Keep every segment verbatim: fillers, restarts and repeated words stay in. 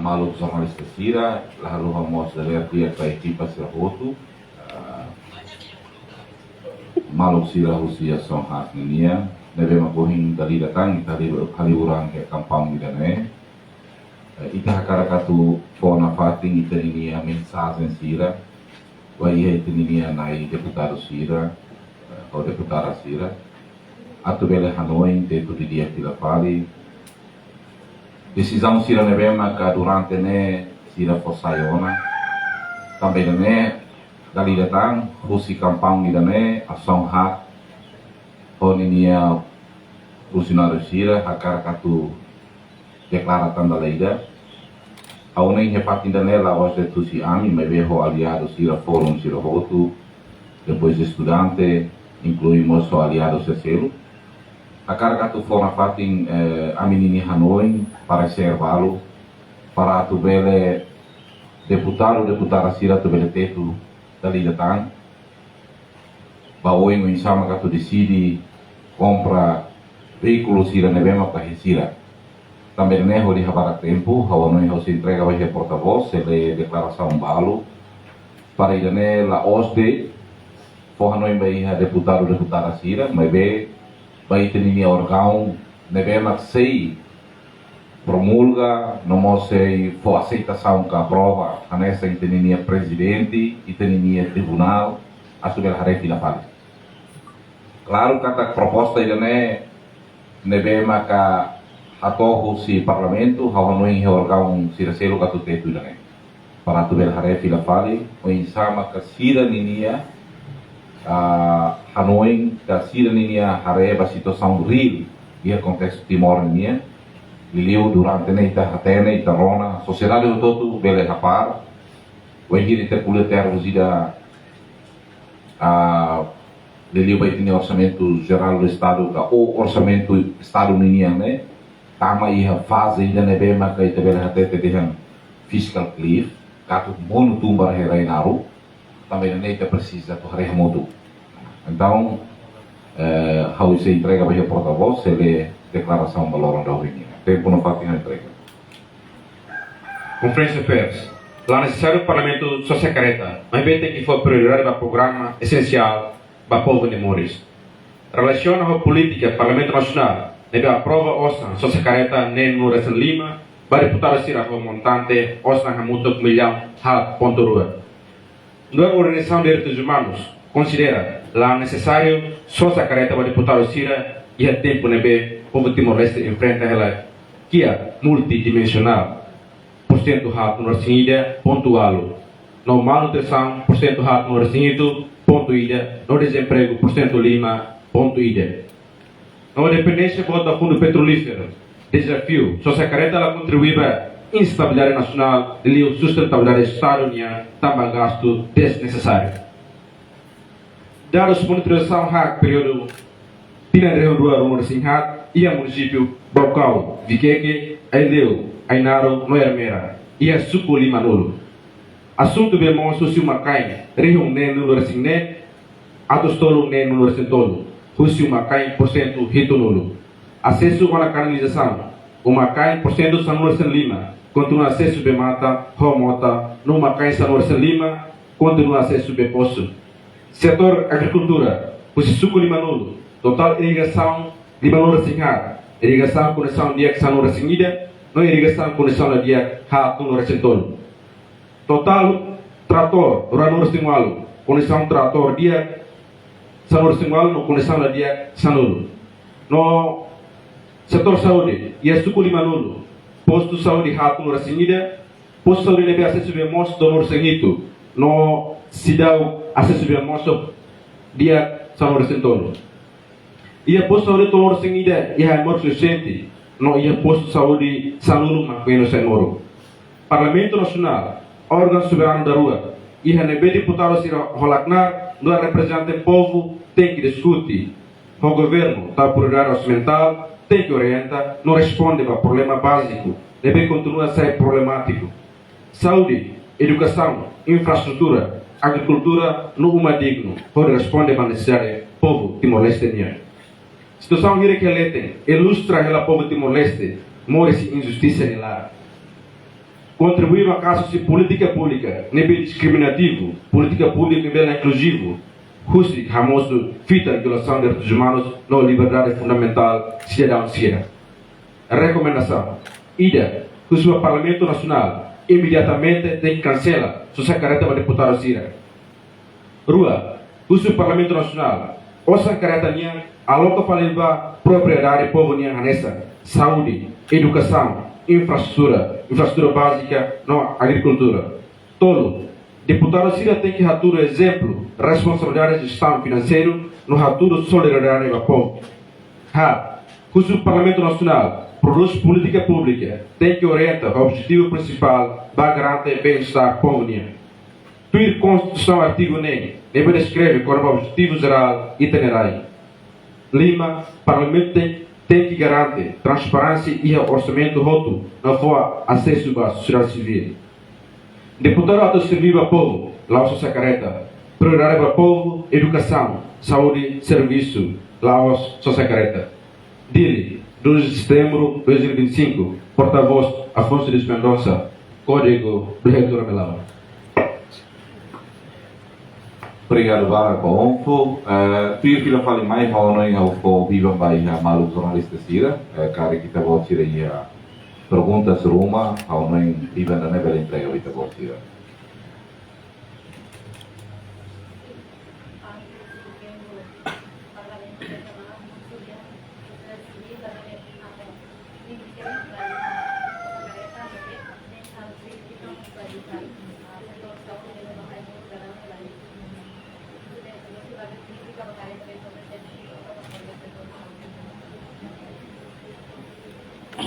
Maluk jornalista sira, la haluha mós dadeer di'ak ba ekipa sira hotu. Ah, maluk sira husi Asaun Haat nian, ne'ebé mak ohin dala ida tan ita halibur, haliburan iha kampaun ida-ne'e. Eh, ita hakarak atu fó nafatin ita-nia mensajen sira ba iha ita-nia na'i deputadu sira, eh, ho deputada sira, atu bele hanoin tetu didi'ak fila fali desizaun sira ne'ebé maka durante ne'e sira fó sai ona. Tanba ida-ne'e, dala ida tan, husi kampaun ida-ne'e, Asaun Haat ho ninia funsionáriu sira hakarak atu deklara tan dala ida. Ha'u hanoin iha fatin ida-ne'e la'ós de'it husi ami, maibé ho aliadu sira, forum sira hotu, depois estudante, inklui mós ho aliadu sira seluk. Hakarak atu fó nafatin, eh, ami-nia hanoin, paresér balu, para atu bele deputadu, deputada sira atu bele tetu dala ida tan ba oin, oinsá maka atu deside kompra veíkulu sira ne'ebé mak ba iha sira. Tanba ida-ne'e hodi habarak tempu, ha'u hanoin ha'u sei entrega ba iha porta-vós, sei lee deklarasaun balu. Para ida-ne'e la'ós de'it fó hanoin ba iha deputadu, deputada sira, maibé ba ita-nia órgaun ne'ebé mak sei promulga, no mós sei fó aseitasaun ka aprova, hanesan ita-nia prezidente, ita-nia tribunál, atu bele haree fila fali. Klaru katak proposta ida-ne'e ne'ebé maka hato'o husi Parlamentu, ha'u hanoin iha órgaun sira seluk atu tetu ida-ne'e. Para atu bele haree fila fali, oinsá maka sira ninia, ah, hanoin, ka sira ninia haree ba situasaun reál iha kontestu Timor nian. Liuliu durante ne'e ita hatene, ita rona, sosiedade hotu-hotu bele hapara. Wainhira ita ko'alia termus ida, ah, liuliu ba ita-nia Orsamentu Jerál do Estadu, ka o Orsamentu Estadu ninian ne'e, tama iha faze ida ne'ebé maka ita bele hatete dehan fiscal cliff, katak monu tun ba rai-naruk, tanba ida-ne'e ita presiza atu haree hamutuk. Entaun, eh, ha'u sei entrega ba iha porta-vós, sei lee deklarasaun ba loron daudaun nian. Tempu no fatin ha'u entrega. Konferénsia pers. La nesesáriu Parlamentu sosa karreta, maibé tenke fó prioridade ba programa esensiál ba povu nia moris. Relasiona ho polítika Parlamentu Nasionál, ne'ebé aprova osan sosa karreta neen-nulu resin lima ba deputadu sira ho montante osan hamutuk millaun haat pontu rua. Nu'udar organizasaun direitus umanus konsidera la nesesáriu sosa karreta ba deputadu sira iha tempu ne'ebé povu Timor-Leste enfrenta hela kiak multidimensionál. Porsentu haat-nulu resin ida pontu ualu. No malnutrisaun porsentu haat-nulu resin hitu pontu ida. No dezempregu porsentu lima pontu ida. No dependénsia boot ba fundu petrolíferu. Dezafiu, sosa karreta la kontribui ba instabilidade nasionál, liuliu sustentabilidade Estadu nian, tanba gastu desnesesáriu. Dadus monitorizasaun haat períodu tinan rihun rua ruanulu resin haat, iha munisípiu Baucau, Viqueque, Aileu, Ainaro, no Ermera, iha suku lima-nulu. Asuntu bee moos husi uma-kain, rihun neen-nulu resin neen, atus tolu neen-nulu resin tolu, husi uma-kain porsentu hitu-nulu. Asesu ona kanalizasaun, uma-kain porsentu sanulu resin lima, kontinua asesu bee-matan, ho mota, no uma-kain sanulu resin lima, kontinua asesu bee posu. Setór agrikultura, husi suku lima-nulu, totál irrigasaun lima-nulu resin haat, irrigasaun kondisaun di'ak sanulu resin ida, no irrigasaun kondisaun la di'ak haat-nulu resin tolu. Totál tratór ruanulu resin ualu, kondisaun tratór di'ak sanulu resin ualu no kondisaun la di'ak sanulu. No setór saúde, iha suku lima-nulu, postu saúde haat-nulu resin ida, postu saúde ne'ebé asesu bee moos tolunulu resin hitu, no seidauk asesu bee moos di'ak sanulu resin tolu. Iha postu saúde tolunulu resin ida iha aimoruk sufisiente, no iha postu saúde sanulu mak menus aimoruk. Parlamentu Nasionál, órgaun soberanu daruak, iha ne'ebé deputadu sira hola knaar, nu'udar reprezentante povu, tenke diskute ho governu, tau prioridade orsamentál, tenke orienta no responde ba problema báziku ne'ebé kontinua sai problemátiku. Saúde, edukasaun, infraestrutura, agrikultura no uma dignu, hodi responde ba nesesidade povu Timor-Leste nian. Situasaun hirak iha leten ilustra hela povu Timor-Leste moris injustisa nia laran. Kontribui maka'as husi polítika públika ne'ebé diskriminativu, polítika públika ne'ebé la inkluzivu, husik hamosu fitar violasaun direitus umanus no liberdade fundamentál sidadaun sira. Rekomendasaun: ida, husu ba Parlamentu Nasionál, imediatamente tenke kansela sosa karreta ba deputadu sira. Rua, husu Parlamentu Nasionál, osan karreta nian aloka fali ba prioridade povu nian hanesan saúde, edukasaun, infraestrutura, infraestrutura bázika no agrikultura. Tolu, deputadu sira tenke hatudu ezemplu responsabilidade jestaun finanseiru no hatudu solidariedade ba povu. Haat, husu Parlamentu Nasionál prodús polítika públika tenke orienta ho objetivu prinsipál ba garante bem-estar povu nian. Tuir Konstituisaun artigu neen, ne'ebé deskreve kona-ba objetivu jerál ita-nia rai. Lima, Parlamentu tenke garante transparénsia iha orsamentu hotu no fó asesu ba sosiedade sivíl. Deputadu atu serbí ba povu, la'ós sosa karreta. Prioridade ba povu, edukasaun, saúde, servisu, la'ós sosa karreta. Dili, doze de setembro de dois mil e vinte e cinco, portavós Afonso Dias Mendonça, Código do Reitor Melão. Obrigadu barak ba onfu. Eh, tuir fila fali mai, ha'u hanoin ha'u fó biban ba iha maluk jornalista sira, eh, karik ita-boot sira iha perguntas ruma, ha'u hanoin biban ida-ne'e bele entrega ba ita-boot sira.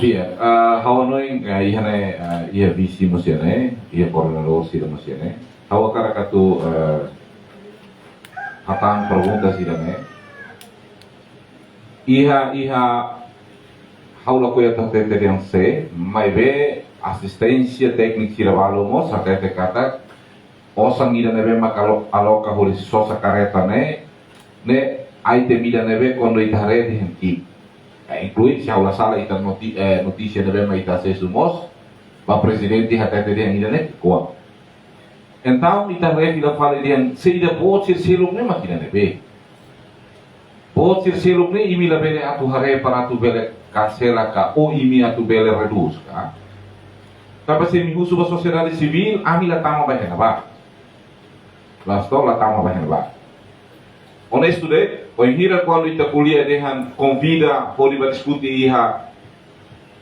Di'ak, ah, ha'u hanoin, ah, iha ne'e, ah, iha vise mós iha ne'e, iha koordenadór sira mós iha ne'e. Ha'u hakarak atu, eh, hatán pergunta sira-ne'e. Iha, iha, ha'u lakohi atu hatete dehan sé, maibé asisténsia téknika sira balu mós hatete katak osan ida ne'ebé mak alo-, aloka hodi sosa karreta ne'e, ne'e item ida ne'ebé kuandu ita haree dehan ki'ik. Eh, inklui, se ha'u la sala, ita noti-, eh, notísia ne'ebé mak ita asesu mós, ba prezidente hatete dehan ida-ne'e ki'ikoan. Entaun, ita haree fila fali dehan saida boot sira seluk ne'e mak ida ne'ebé. Boot sira seluk ne'e imi labele atu haree para atu bele kansela ka, ou imi atu bele redús ka. Tanba se imi husu ba sosiedade sivíl, ami la tama ba iha ne'ebá. La'ós to'o la tama ba iha ne'ebá. Onestu de'it, bainhira kuandu ita ko'alia dehan konvida hodi ba diskute iha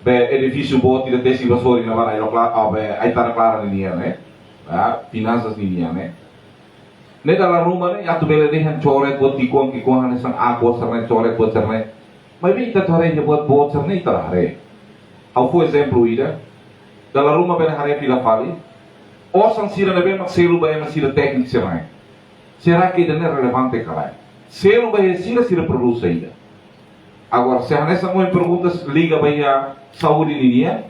be edifísiu boot ida tesi ba sorin ne'ebá, Ailokla-, ah, be Aitana Klara ninian ne'e, ah, finansas ninian ne'e. Ne'e dala ruma ne'e atu bele dehan coret buat ki'ikoan-ki'ikoan hanesan água sira-ne'e, coret buat sira-ne'e. Maibé ita atu haree iha buat boot sira-ne'e ita la haree. Ha'u fó ezemplu ida. Dala ruma bele haree fila fali. Osan sira ne'ebé mak selu ba ema sira tékniku sira-ne'e. Será que ida-ne'e relevante ka lae? Selu ba iha sira, sira prodús saida? Agora, se hanesan ohin perguntas liga ba iha saúde ninian,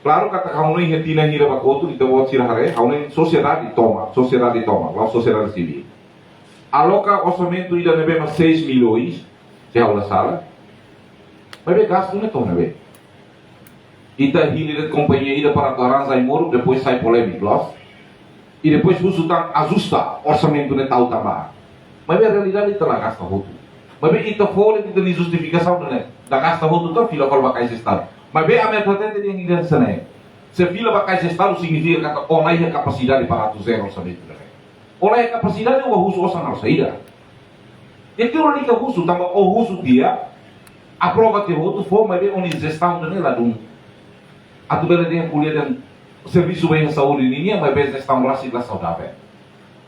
klaru katak ha'u hanoin iha tinan hira ba kotuk, ita-boot sira haree, ha'u hanoin sosiedade tomak, sosiedade tomak, la'ós sosiedade sivíl. Aloka orsamentu ida ne'ebé mak seis milhões, se ha'u la sala. Maibé gastu ne'e to'o ne'ebé? Ita hili de'it kompañia ida para atu arranja ai-moruk, depois sai polémika, loos? I depois husu tan ajusta orsamentu ne'e tau tan ba. Maibé realidade ita la gasta hotu. Maibé ita fó de'it ita-nia justifikasaun ne'e, la gasta hotu, ita fila fali ba Kaixa Estadu. Maibé ami atu hatete dehan ida-ne'e. Se fila ba Kaixa Estadu signifika katak ó la iha kapasidade para atu zero orsamentu ne'e. Ó la iha kapasidade, ó husu osan halo saida? Entaun ó lalika husu, tanba ó husu tiha, aprova tiha hotu, fó, maibé ó-nia jestaun ida-ne'e ladún. Atu bele dehan ko'alia dehan servisu ba iha saúde ninian, maibé jestaun rasik la saudavel.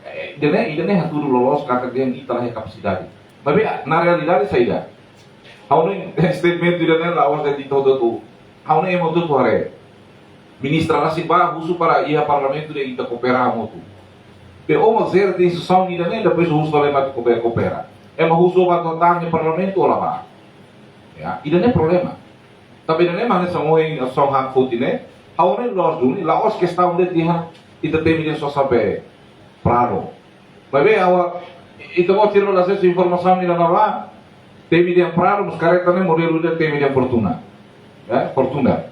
Eh, ida-ne'e, ida-ne'e hatudu loloos katak dehan ita la iha kapasidade. Maibé na realidade saida? Ha'u hanoin statement ida-ne'e la'ós de'it ita hotu-hotu. Ha'u hanoin ema hotu-hotu haree. Ministra rasik bá husu para iha parlamentu dehan ita koopera hamutuk. Be ó mak jere instituisaun ida-ne'e, depois husu fali ema atu koopera, koopera. Ema husu ó ba atu tang iha parlamentu, ó la bá. Ya, ida-ne'e problema. Tanba ida-ne'e mak hanesan ohin São Juan foti ne'e, ha'u hanoin loos duni, la'ós kestaun de'it dehan ita temi dehan sosa be Prado. Maibé agora, ita-boot sira la asesu informasaun ida-ne'ebá, temi dehan Prado, mas karreta ne'e modelu ida temi dehan Fortuna. Ya, Fortuna.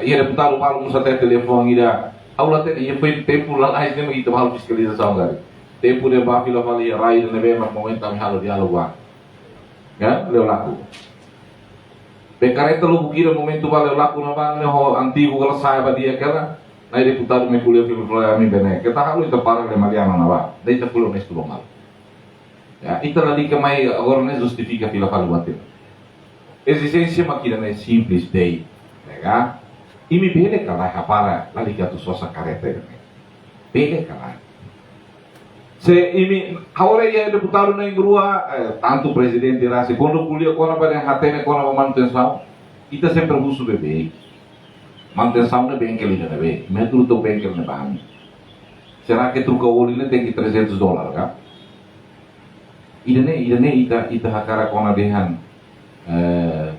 Iha deputadu balu mós hatete liafuan ida, ha'u la hatene, iha foin tempu lalais ne'e mak ita halo fiskalizasaun karik. Tempu ne'ebá fila fali iha rai ne'ebé mak momentu ami halo diálogu an. Ya, leu laku. Be kareta lubuk ida momentu ba leu laku ne'ebá ne'e ho antigu kala sa'e ba di'ak kala, nai deputadu mai ko'alia fila fali ami bene. Keta halo ita para le Maliana ne'ebá. Dehan ita ko'alia onestu ba malu. Ya, ita lalika mai agora ne'e justifika fila fali buat ida. Ezijénsia mak ida-ne'e simples de'it, ya kan? Imi bele ka lae hapara lalika atu sosa kareta ida-ne'e? Bele ka lae? Se imi, agora iha deputadu na'in-rua, eh, tantu prezidente rasik, kuandu ko'alia kona-ba dehan hatene kona-ba manutensaun, ita sempre husu beibeik. Manutensaun ne'e bengkel ida ne'ebé, imi hatudu took bengkel ne'ebá ami. Será que troka óleo ne'e tenke trezentos dólar ka? Ida-ne'e, ida-ne'e ita, ita hakarak kona dehan, eh,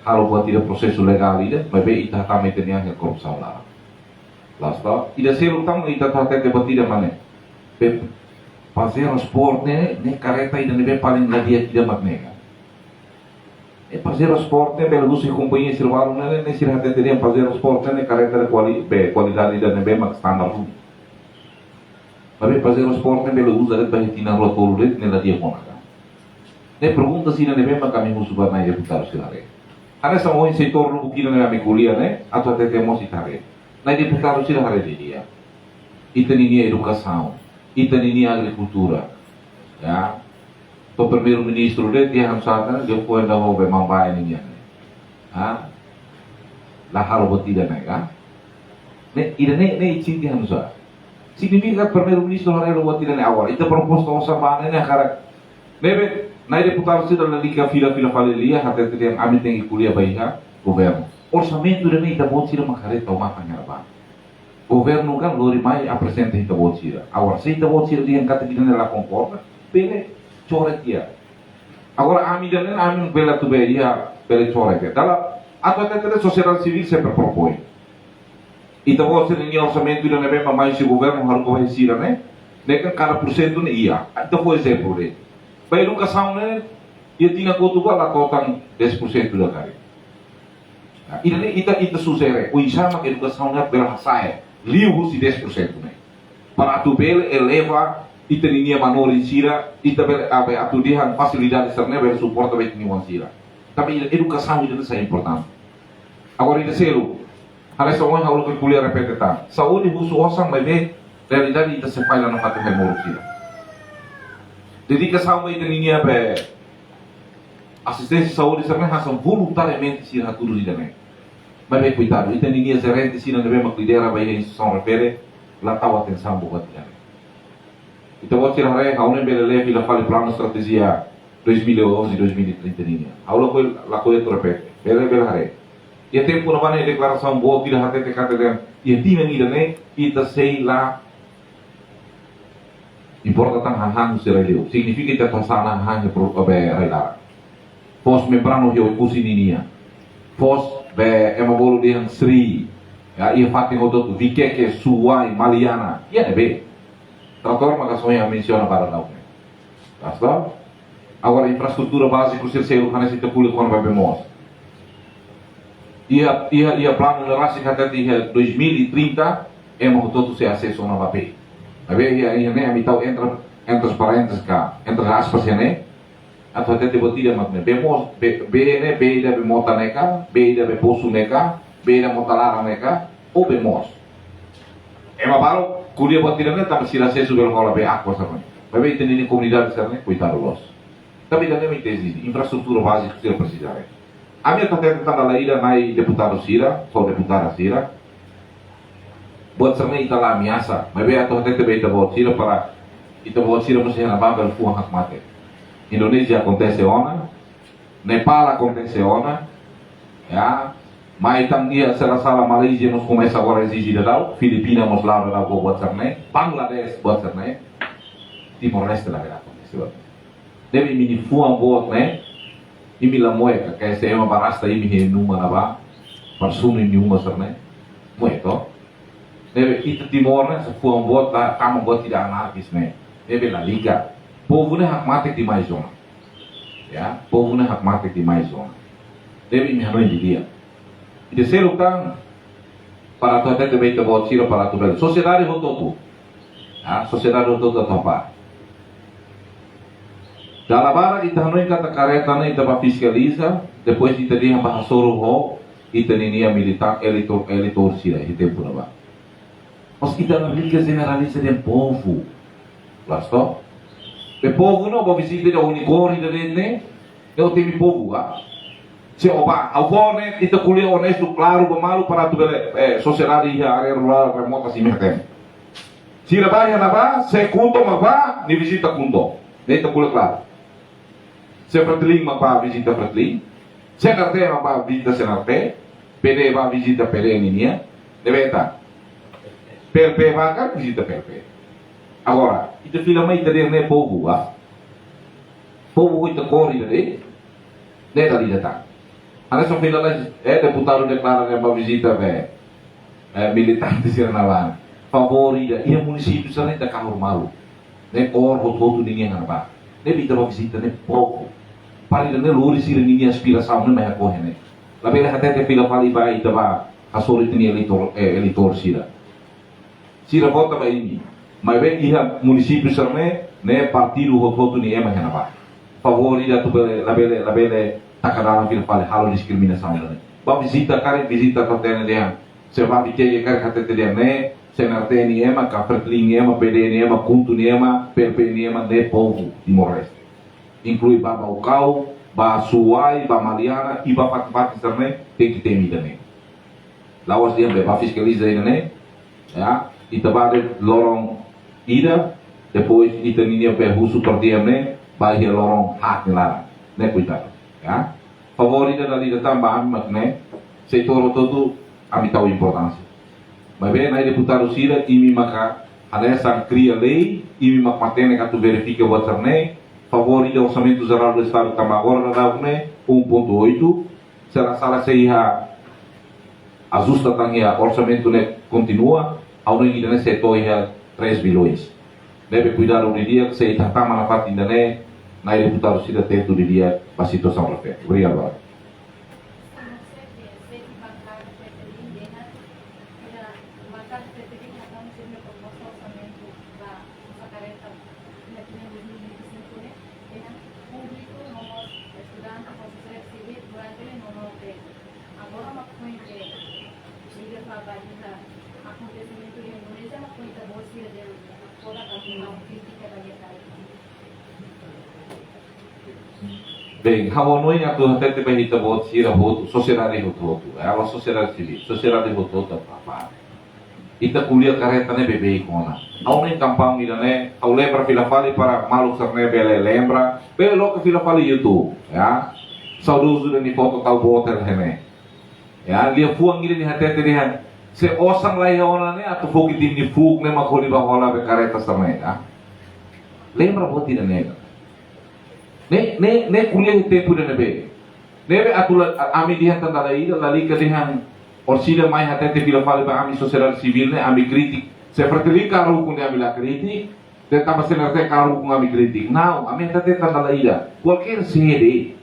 halo buat ida prosesu legál ida, maibé ita hatama ita-nia an iha korrupsaun laran. La'ós to'o, ida seluk tan ita hatete buat ida mak ne'e. Be, Pajero Sport ne'e, ne'e kareta ida ne'ebé paling la di'ak ida mak ne'e ka. E Pajero Sport ne'e bele husi kompañia sira balu ne'e, ne'e sira hatete dehan Pajero Sport ne'e, ne'e kareta ida kuali-, be, kualidade ida ne'ebé mak standar duni. Maibé Pajero Sport ne'e bele uza de'it ba iha tinan rua tolu de'it ne'e la di'ak ona ka. Ne'e pergunta sira ne'ebé mak ami husu ba nai deputadu sira haree. Hanesan ohin setór lubuk ida ne'ebé ami ko'alia ne'e, atu hatete mós ita haree. Nai deputadu sira haree didi'ak. Ita-ninia edukasaun, ita-ninia agrikultura. Ya. To'o primeiru-ministru de'it iha hanesan ne'e, depois da ho be mambai ninia ne'e. Ha? La halo buat ida-ne'e ka? Ne'e, ida-ne'e, ne'e ita sente hanesan. Signifika primeiru-ministru haree halo buat ida-ne'e agora. Ita proposta osan ba ne'e, ne'e hakarak. Ne'ebé, nai deputadu sira lalika fila, fila fali lia, hatete dehan ami tenke ko'alia ba iha governu. Orsamentu ida-ne'e ita-boot sira mak haree tau matan iha ne'ebá. Governu kan lori mai aprezenta ita-boot sira. Agora, se ita-boot sira dehan katak ida-ne'e la konkorda, bele coret tiha. Agora, ami ida-ne'e, ami bele atu be iha, bele coret tiha. Dala, atu hatete sosiedade sivíl sempre propoin. Ita-boot sira-nia orsamentu ida ne'ebé mak mai husi governu haruka ba iha sira ne'e, ne'e kan kada pursentu ne'e iha. Ita fó ezemplu de'it. Ba edukasaun ne'e, iha tinan kotuk ba la to'o tan dez pursentu ida karik. Nah, ida-ne'e ita, ita sujere, oinsá mak edukasaun ne'e bele hasa'e liu husi dez pursentu ne'e. Para atu bele eleva ita-ninia manorin sira, ita bele, ah, be atu dehan fasilidade sira-ne'e bele suporta ba ita-nia oan sira. Tanba ida edukasaun ida-ne'e sai importante. Agora ida seluk, hanesan ohin ha'u hakarak ko'alia repete tan. Saúde husu osan maibé realidade ita sei falla no mate hai moruk sira. Dedikasaun ba ita-ninia be asisténsia saúde sira-ne'e hanesan voluntariamente sira hatudu ida-ne'e. Maibé koitadu, ita-ninia jerente sira ne'ebé mak lidera ba iha instituisaun refere, la tau atensaun ba buat ida-ne'e. Ita-boot sira haree, ha'u ne'e bele lee fila fali planu estratéjia dois mil e onze, dois mil e trinta nian. Ha'u lakohi, lakohi atu repete. Bele, bele haree. Iha tempu ne'ebá ne'e deklarasaun boot ida hatete katak dehan, iha tinan ida-ne'e, ita sei la importa tan hahán husi rai-li'ur. Signifika ita atu hasa'e hahán iha pro-, be rai-laran. Foos membrana iha Oekusi ninia. Foos be ema bolu dehan Sri. Ya, iha fatin hotu-hotu, Viqueque, Suai, Maliana. Iha ne'ebé. Tratór maka só iha mensiona barak daudaun ne'e. Basta. Agora infraestrutura báziku sira seluk hanesan ita ko'alia kona-ba bee moos. Iha, iha, iha planu ne'e rasik hatete iha dois mil e trinta, ema hotu-hotu sei asesu ona ba bee. Maibé iha, iha ne'e ami tau entre, entre parênteses ka, entre aspas iha ne'e, atu hatete buat ida mak ne'e. Bee moos, bee, bee ne'e, bee ida be mota ne'e ka, bee ida be posu ne'e ka, bee ida mota laran ne'e ka, ou bee moos. Ema balu ko'alia buat ida-ne'e tanba sira asesu bele hola bee Aqua sira-ne'e. Maibé ita-nia komunidade sira-ne'e, koitadu loos. Tanba ida-ne'e mak ita ezije, infraestrutura báziku sira presiza haree. Ami atu hatete tan dala ida nai deputadu sira, só deputada sira. Buat sira-ne'e ita la ameasa, maibé atu hatete ba ita-boot sira para ita-boot sira mós iha ne'ebá bele fuan hakmatek. Indonézia akontese ona, Nepal akontese ona, ya. Mai tan iha, se la sala, Malázia mós komesa agora ezije daudaun, Filipina mós la'o daudaun ho buat sira-ne'e, Bangladesh buat sira-ne'e, Timor-Leste labele akontese buat. Ne'ebé imi-nia fuan boot ne'e, imi la moe ka, kayak ema ba rasta imi iha imi-nia uma ne'ebá, para sunu imi-nia uma sira-ne'e. Moe to? Ne'ebé ita Timor ne'e, se fuan boot la, tama buat ida anarkis ne'e. Ne'ebé lalika. Povu ne'e hakmatek demais ona. Ya, povu ne'e hakmatek demais ona. Ne'ebé imi hanoin didi'ak. Ida seluk tan, Para atu hatete ba ita-boot sira para atu bele. Sosiedade hotu-hotu. Ah, sosiedade hotu-hotu atu bá. Dala barak ita hanoin katak kareta ne'e ita bá fiskaliza, depois ita dehan bá hasoru ho ita-ninia militante, eleitór, eleitór sira iha tempu ne'ebá. Mas ita la brinka jeneraliza dehan povu. Loos ka lae? Be povu ne'e bá vizita de'it, ó-nia kór ida de'it ne'e, ne'e ó temi povu, ah. Se ó bá, ha'u fó ne'e, ita ko'alia onestu, klaru ba malu para atu bele, eh, sosiedade iha área rurál remota sira mak hatene. Sira bá iha ne'ebá, se KHUNTO mak bá, nia vizita KHUNTO. Ne'e ita ko'alia klaru. Se FRETILIN mak bá vizita FRETILIN, CNRT mak bá vizita CNRT, PD bá vizita PD ninian, ne'ebé tan. PLP bá kan vizita PLP. Agora, ita fila mai ita dehan ne'e povu, ah. Povu ho ita kór ida de'it, ne'e dala ida tan. Hanesan fila lai, eh, deputadu deklara ne'e bá vizita be, eh, militante sira ne'ebá. Favór ida, iha munisípiu sira ne'e ita kahur malu. Ne'e kór hotu-hotu ninian ne'ebá. Ne'ebé ita bá vizita ne'e povu. Para ida ne'e lori sira-ninia aspirasaun ne'e mai hakohe ne'e. Labele hatete fila fali ba ita bá hasoru ita-nia eleitór, eh, eleitór sira. Sira vota ba imi. Maibé iha munisípiu sira ne'e, ne'e partidu hotu-hotu nia ema iha ne'ebá. Favór ida atu bele, labele, labele taka dalan fila fali halo diskriminasaun ne'e. Bá vizita karik vizita atu hatene dehan. Se bá Viqueque karik hatete dehan ne'e, CNRT nia ema, ka FRETILIN nia ema, PD nia ema, KHUNTO nia ema, PLP nia ema, ne'e povu Timor-Leste. Inklui bá Baucau, bá Suai, bá Maliana, i bá fatin-fatin sira ne'e, tenke temi ida ne'e. La'ós dehan be bá fiskaliza ida ne'e, ya, ita bá de'it loron ida, depois ita-ninia be husu partidu ne'e, bá iha loron haat nia laran. Ne'e kuidadu, ya. Favór ida dala ida tan ba ami mak ne'e, setór hotu-hotu ami tau importánsia. Maibé, nai deputadu sira, imi maka hanesan kria lei, imi mak matenek atu verifika buat sira ne'e, favór ida Orsamentu Jerál do Estadu tanba agora daudaun ne'e, um ponto oito, se la sala se iha ajusta tan iha orsamentu ne'e kontinua, ha'u hanoin ida ne'e sei to'o iha três bilhões. Ne'ebé kuidadu didi'ak, se ita tama nafatin ida ne'e, nai deputadu sira atentu didi'ak ba situasaun refere. Obrigadu. Bem, ha'u hanoin atu hatete ba ita-boot sira hotu, sosiedade hotu-hotu, eh, la'ós sosiedade sivíl, sosiedade hotu-hotu, apa. Ita ko'alia kareta ne'e beibeik ona. Ha'u hanoin kampaña ida ne'e, ha'u lembra fila fali para maluk sira ne'e bele lembra, bele loke fila fali YouTube, ya. Saudozu ida-ne'e foto tau boot iha ne'e. Ya, liafuan ida-ne'e hatete dehan, se osan la iha ona ne'e, atu foki imi-nia fuuk ne'e mak hodi bá hola be kareta sira ne'e, ya. Lembra buat ida ne'e. Ne'e, ne'e, ne'e ko'alia iha tempu ida ne'ebé. Ne'ebé atu la, a-, ami dehan tan dala ida, lalika dehan orsida mai hatete fila fali ba ami sosiedade sivíl ne'e, ami kritik. Se FRETILIN kaer ukun dehan ami la kritik, se tanba CNRT kaer ukun ami kritik. Não, ami hatete tan dala ida. Kualkér sé de'it.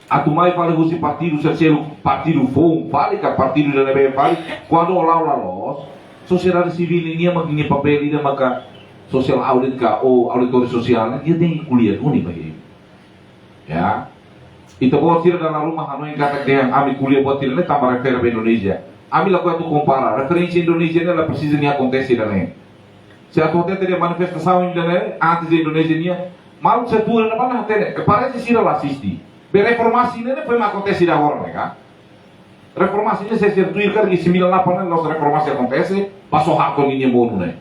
Atu mai fali husi partidu sira seluk, partidu foun fali ka partidu ida ne'ebé fali, kuandu ó la'o la loos, sosiedade sivíl nian mak nia papél ida maka social audit ka ou auditór sosiál, nia tenke ko'alia duni ba imi. Ya. Ita-boot sira dala ruma hanoin katak dehan ami ko'alia buat sira ne'e tanba refere ba Indonézia. Ami lakohi atu kompara, referénsia Indonézia ne'e la presiza nia akontese ida ne'e. Se atu hatete dehan manifestasaun ida ne'e, antes de Indonézia nian, maluk sira tuur iha ne'ebá mak hatene, e parese sira la asiste. Be reformasi ne'e, ne'e foin mak akontese ida agora ne'e ka. Reformasi ne'e se sira tuir karik iha sembilan delapan ne'e, la'ós reformasi akontese, ba só hato'o ninia monu ne'e.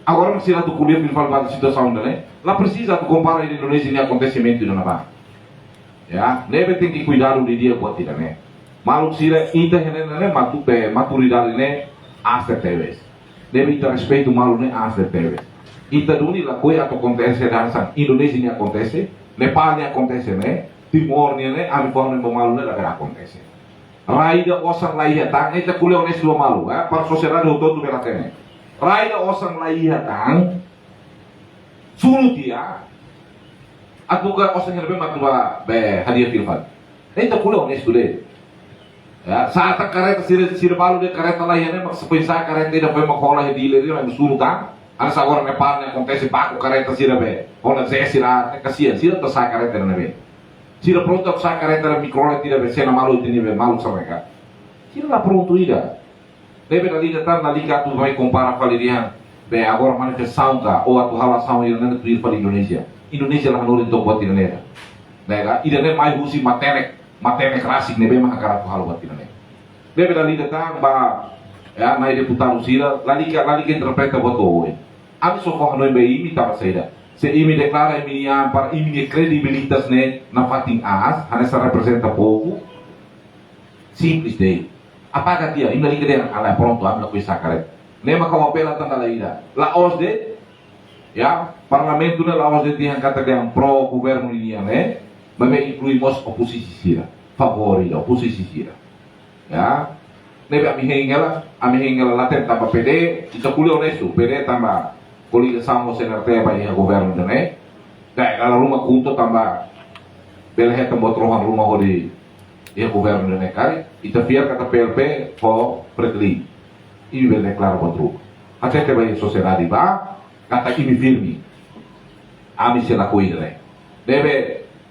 Agora mak sira atu ko'alia fila fali ba situasaun ida ne'e, la presiza atu kompara Indonézia nia akontesimentu ida ne'ebá. Ya, ne'ebé tenke kuidadu didi'ak buat ida ne'e. Maluk sira ita iha ne'e ne'e matu-, eh, maturidade ne'e aas tebes. Ne'ebé ita respeitu malu ne'e aas tebes. Ita duni lakohi atu akontese hanesan Indonézia nia akontese, Nepál nia akontese ne'e, Timor nian ne'e, ami fó hanoin ba malu ne'e labele akontese. Rai ida osan la iha tan, ita ko'alia onestu ba malu, eh, para sosiedade hotu-hotu bele hatene. Rai ida osan la iha tan, sunu tiha, atu ka osan ne'ebé mak atu bá be hadi'a fila fali. Ita ko'alia onestu de'it. Ya, sa'e tiha kareta sira, sira balu de'it kareta laiha ne'e, mak se pensa kareta ida foin mak hola iha dealer ida, mak suru tan. Hanesan agora Nepal ne'e akontese baku kareta sira be. Hola ze sira, ne'e kasihan, sira atu sa'e kareta ne'ebé. Sira prontu atu sa'e kareta Mikrolet ida be, sena malu tini be, malu sameka. Sira la prontu ida. Ne'ebé dala ida tan, lalika atu mai kompara fali dehan. Be agora manifestasaun ka, ou atu halo asaun ida-ne'e tuir fali Indonézia. Indonézia la hanorin to'o buat ida-ne'e. Ne'e ka, ida-ne'e mai husi matenek, matenek rasik ne'ebé mak hakarak atu halo buat ida-ne'e. Ne'ebé dala ida tan ba, ya, nai deputadu sira, lalika, lalika interpreta buat oin. Ami só fó hanoin ba imi tanba saida. Se imi deklara imi-nia an para imi-nia kredibilitas ne'e nafatin aas, hanesan reprezenta povu. Simples de'it. Apaga tiha, imi lalika dehan, ah lae, prontu, ami lakohi sa'e kareta. Ne'e mak ha'u apela tan dala ida. La'ós de'it, ya, parlamentu ne'e la'ós de'it dehan katak dehan pro governu ninian ne'e, maibé inklui mós opozisi sira. Favór ida, opozisi sira. Ya. Ne'ebé ami hein hela, ami hein hela laten tanba P D, ita ko'alia onestu, P D tanba koligasaun ho C N R T ba iha governu ida-ne'e. Dala ruma KHUNTO tanba bele hetan buat rohan ruma hodi iha governu ida-ne'e karik, ita fiar katak P L P ho Fretilin. Imi bele deklara buat ruma. Hatete ba iha sosiedade ba, katak imi firme. Ami sei lakohi ida-ne'e. Ne'ebé,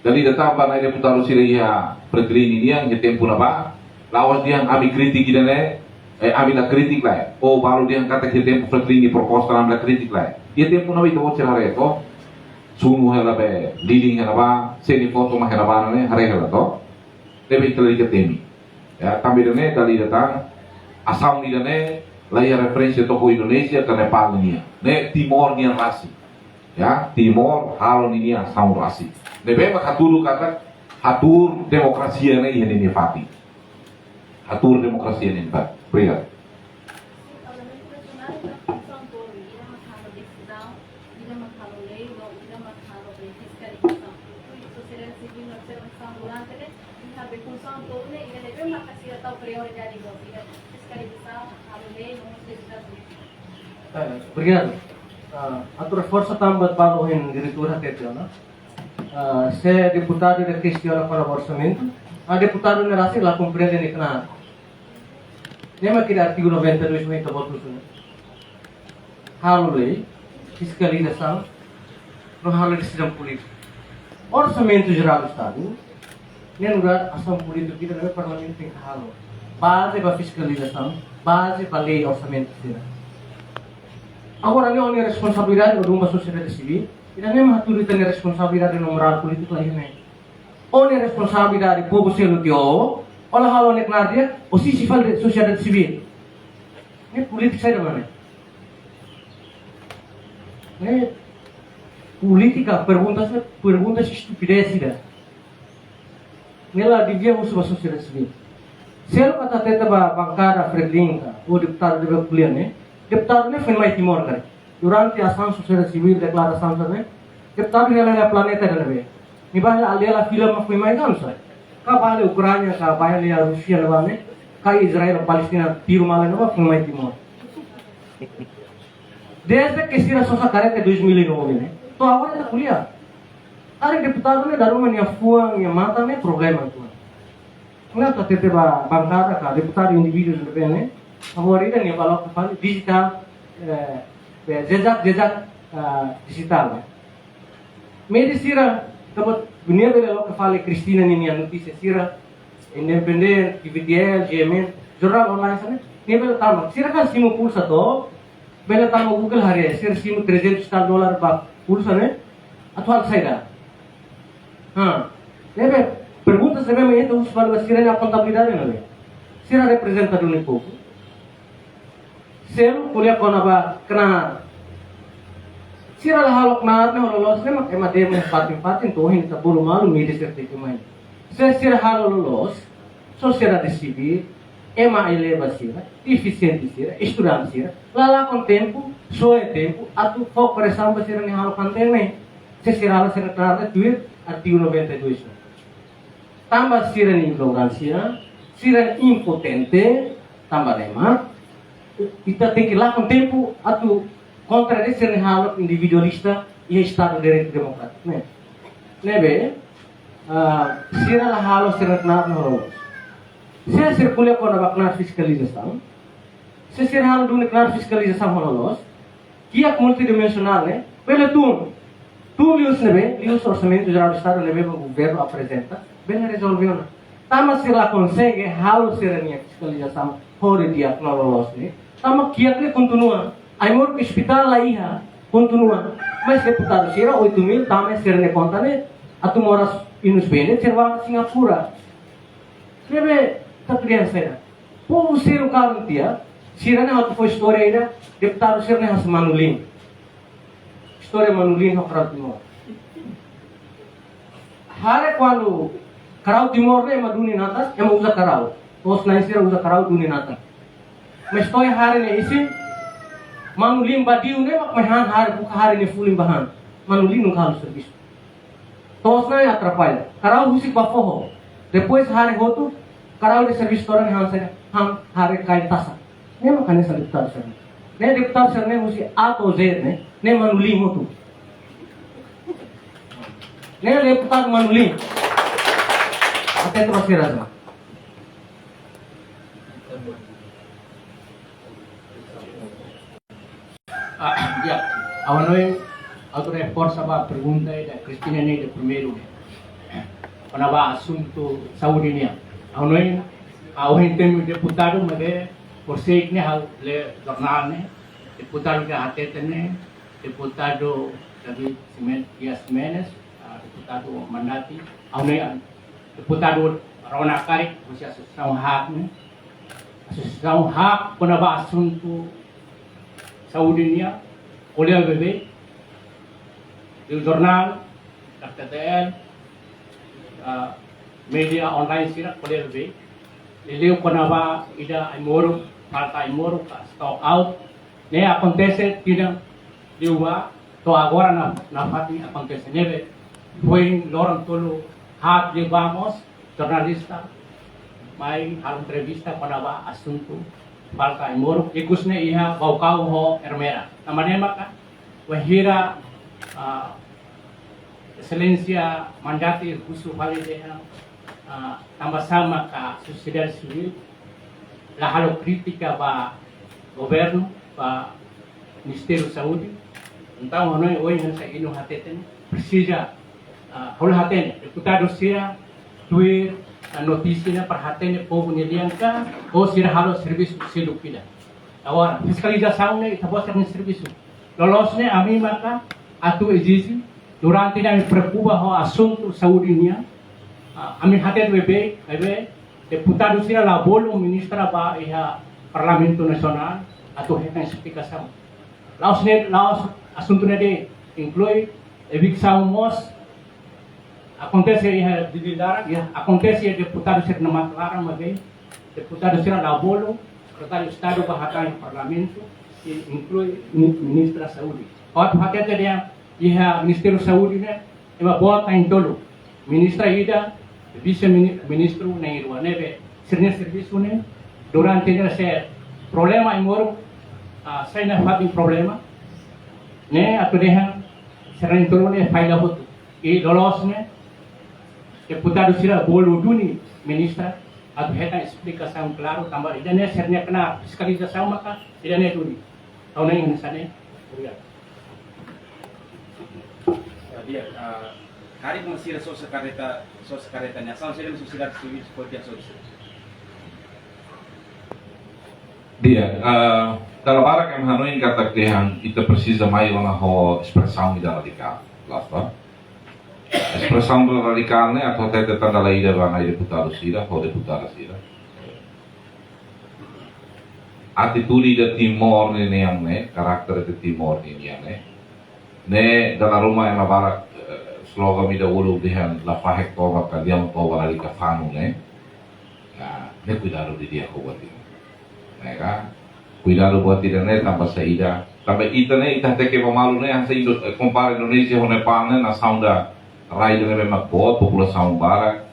dala ida tan ba nai deputadu sira iha Fretilin nian, iha tempu ne'ebá, la'ós dehan ami kritik ida-ne'e, eh, ami la kritik lae. Ou balu dehan katak iha tempu Fretilin nia proposta ami la kritik lae. Iha tempu ne'ebá ita-boot sira haree to. Sunu hela be, lilin hela ba, seni foto mak hela ba ne'e, haree hela to. Ne'ebé ita lalika temi. Ya, tanba ida-ne'e, dala ida tan, asaun ida-ne'e, laiha referénsia to'o Indonézia ka Nepal nian. Ne'e Timor nian rasik. Ya, Timor halo ninia asaun rasik. Ne'ebé mak hatudu katak, hatuur demokrasia ne'e iha ninia fatin. Hatuur demokrasia ninia fatin. Obrigadu. Sim, Parlamentu Nasionál iha funsaun tolu, ida mak halo desizaun, ida mak halo lei, no ida mak halo be fiskalizasaun. Sosiedade sivíl no observasaun durante ne'e, iha be funsaun tolu ne'e, ida ne'ebé mak sira tau prioridade ba sira, fiskalizasaun, halo lei, no desizaun. Eh, obrigadu. Ah, atu reforsa tan ba buat ohin diretór hatete ona. Ah, se deputadu ida kestiona kona-ba orsamentu, ah, deputadu ne'e rasik la komprende nia knaar. Ne'e mak iha artigu noventa e dois mak ita-boot husu ne'e. Halo lei, fiskalizasaun, no halo desizaun polítika. Orsamentu Jerál Estadu, ne'e nu'udar asaun polítika ida ne'ebé Parlamentu tenke halo. Baze ba fiskalizasaun, baze ba lei orsamentu sira. Agora, ne'e ó-nia responsabilidade, ó dun ba sosiedade sivíl, ida-ne'e mak hatudu ita-nia responsabilidade no morál polítiku la iha ne'e. Ó-nia responsabilidade povu seluk tiha, ó la halo nia knaar di'ak, ó sisi fali de'it sosiedade sivíl. Ne'e polítika saida mak ne'e? Ne'e polítika, perguntas, perguntas estupidez ida. Ne'e la devia husu ba sosiedade sivíl. Seluk atu hatete ba bankada Fretilin ka, ou deputadu ne'ebé ko'alia ne'e, deputadu ne'e foin-mai Timor karik. Durante asaun sosiedade sivíl, deklarasaun sira-ne'e, deputadu hela iha planeta ida ne'ebé? Nia bá hela aldeia la fila mak foin-mai ka oinsá? Ka bá hela Ukránia, ka bá hela Rúsia ne'ebá ne'e, ka Israel, Palestina, tiru malu ne'ebá foin-mai Timor. Desde ke sira sosa kareta dois mil e nove ne'e, to'o agora ita ko'alia. Karik deputadu ne'e dala ruma nia fuan, nia matan ne'e problema tuan. Ne'e atu hatete ba bankada ka deputadu indivíduu ne'ebé ne'e, favór ida nia bá loke fali dijitál, eh, be jejak, jejak, ah, dijitál ne'e. Média sira, tanba nia bele loke fali Cristina ninia notísia sira, Independent, T V T L, G M N, jornál online sira-ne'e, nia bele tama. Sira kan simu pulsa to, bele tama Google haree, sira simu trezentos e tal dólar ba pulsa ne'e, atu halo saida. Ha, ne'ebé, pergunta sira-ne'e mak ita husu fali ba sira-nia akontabilidade ne'ebé? Sira reprezenta duni povu. Seluk ko'alia kona-ba knaar. Sira la halo knaar ne'e ho loloos ne'e mak ema demo fatin-fatin to'o ohin ita bolu malu média sira tenke mai. Se sira halo loloos, sosiedade sivíl, ema eleva sira, defisiente sira, estudante sira, la lakon tempu, soe tempu, atu fó presaun ba sira-nia halo kanten ne'e. Se sira halo sira-nia knaar ne'e tuir artigu noventa e dois ne'e. Tanba sira-nia ignoránsia, sira-nia impotente, tanba ne'e mak ita tenke lakon tempu atu kontra de'it sira-nia halo individualista iha Estadu de Direitu Demokrátiku ne'e. Ne'ebé, ah, sira la halo sira-nia knaar ne'e ho loloos. Se sira ko'alia kona-ba knaar fiskalizasaun, se sira halo duni knaar fiskalizasaun ho loloos, kiak multidimensionál ne'e, bele tun. Tun liuhusi ne'ebé, liuhusi Orsamentu Jerál do Estadu ne'ebé governu aprezenta, bele rezolve ona. Tanba sira la konsege halo sira-nia fiskalizasaun ho di'ak no loloos ne'e, tanba kiak ne'e kontinua. Ai-moruk, ospitál la iha, kontinua. Mas deputadu sira oito mil tama sira-nia konta ne'e, atu moras Inus Bene, sira ba Singapura. Ne'ebé, ta kriansa ida. Povu sira kalan tiha, sira-ne'e atu fó istória ida, deputadu sira-ne'e hanesan Manu Lim. Istória Manu Lim ho Karau Timor. Haree kuandu Karau Timor ne'e ema duni natar, ema uza karau. To'os-na'in sira uza karau duni natar. Mas to'o iha haree ne'e isin, Manu Lim badiu ne'e mak mai han haree, buka haree nia fulin ba han. Manu Lim nunka halo servisu. To'os-na'in atrapalla. Karau husik ba foho. Depois haree hotu, karau ida servisu todan han saida, han haree kain tasak. Ne'e mak hanesan deputadu sira-ne'e. Ne'e deputadu sira-ne'e husi A to'o Z ne'e, ne'e Manu Lim hotu. Ne'e deputadu Manu Lim. Até terus sira. Ah, ya. Ha'u hanoin, ha'u atu reforsa ba pergunta ida Cristina ne'e ida primeiru ne'e. Kona-ba asuntu saúde nian. Ha'u hanoin, ah, ohin temi deputadu maibé, por sei ne'e ha'u lee jornál ne'e, deputadu ida hateten ne'e, deputadu David Ximen-, Dias Ximenes, ah, deputadu mandati, ha'u hanoin, ah, deputadu rona karik, husi asosiasaun HAK ne'e, asosiasaun HAK kona-ba asuntu saúde nian, ko'alia beibeik, iha jornál, R T T L, ah, média online sira ko'alia beibeik, liuliu kona-ba ida ai-moruk, falta ai-moruk, ka stock out, ne'e akontese tinan liubá, to'o agora nafatin akontese ne'ebé. Foin loron tolu haat liubá mós, jornalista mai halo entrevista kona-ba asuntu falta ai-moruk, ikus ne'e iha Baucau ho Ermera. Tanba ne'e maka, wainhira, ah, Exelénsia mandati husu fali dehan, ah, tanba sá maka sosiedade sivíl la halo krítika ba governu, ba Ministériu Saúde. Entaun, ha'u hanoin ohin hanesan inu hateten, presiza, ah, ha'u la hatene, deputadu sira tuir, ah, notísia ne'e para hatene povu nia lian ka, ou sira halo servisu seluk ida. Agora, fiskalizasaun ne'e, ita-boot sira-nia servisu. Loloos ne'e, ami maka atu ezije, durante ne'e ami preokupa ho asuntu saúde nian. Ah, ami hateten beibeik, beibeik, deputadu sira la bolu ministra ba iha Parlamentu Nasionál atu hetan esplikasaun. La'ós ne'e, la'ós asuntu ne'e de'it, inklui eviksaun mós akontese iha Dili laran, iha, akontese iha deputadu sira-nia matan laran, maibé deputadu sira la bolu Sekretáriu Estadu ba hatán iha Parlamentu, i inklui mi-, Ministra Saúde. Ha'u atu hateten dehan iha Ministériu Saúde ne'e, ema boot na'in-tolu. Ministra ida, vise-mini-, ministru na'in-rua, ne'ebé sira-nia servisu ne'e durante ne'e se problema ai-moruk, ah, sai nafatin problema ne'e atu dehan sira na'in-tolu ne'e falla hotu. I loloos ne'e, deputadu sira bolu duni ministra atu hetan esplikasaun klaru, tanba ida-ne'e sira-nia knaar fiskalizasaun maka ida-ne'e duni. Ha'u hanoin hanesan ne'e. Obrigadu. Di'ak, ah, karik mak sira sosa karreta, sosa karreta nian, sá sira sosiedade sivíl seperti yang sosa. Di'ak, ah, dala barak ema hanoin katak dehan ita presiza mai ona ho espresaun ida radikál, lasta. Espresaun radikál ne'e atu hatete tan dala ida ba nai deputadu sira, ho deputada sira. Atitude ida Timor ninian ne'e, karakter ida Timor ninian ne'e. Ne'e dala ruma ema barak, eh, slogan ida uluk dehan la fahe toba ka leão toba lalika fanu ne'e. Nah, ne'e kuidadu didi'ak ho buat ida. Ne'e ka? Kuidadu buat ida-ne'e tanba saida. Tanba ita ne'e, ita hateke ba malu ne'e, hanesan Indo-, eh, kompara Indonézia ho Nepal ne'e, nasaun ida rai ida ne'ebé mak boot, populasaun barak.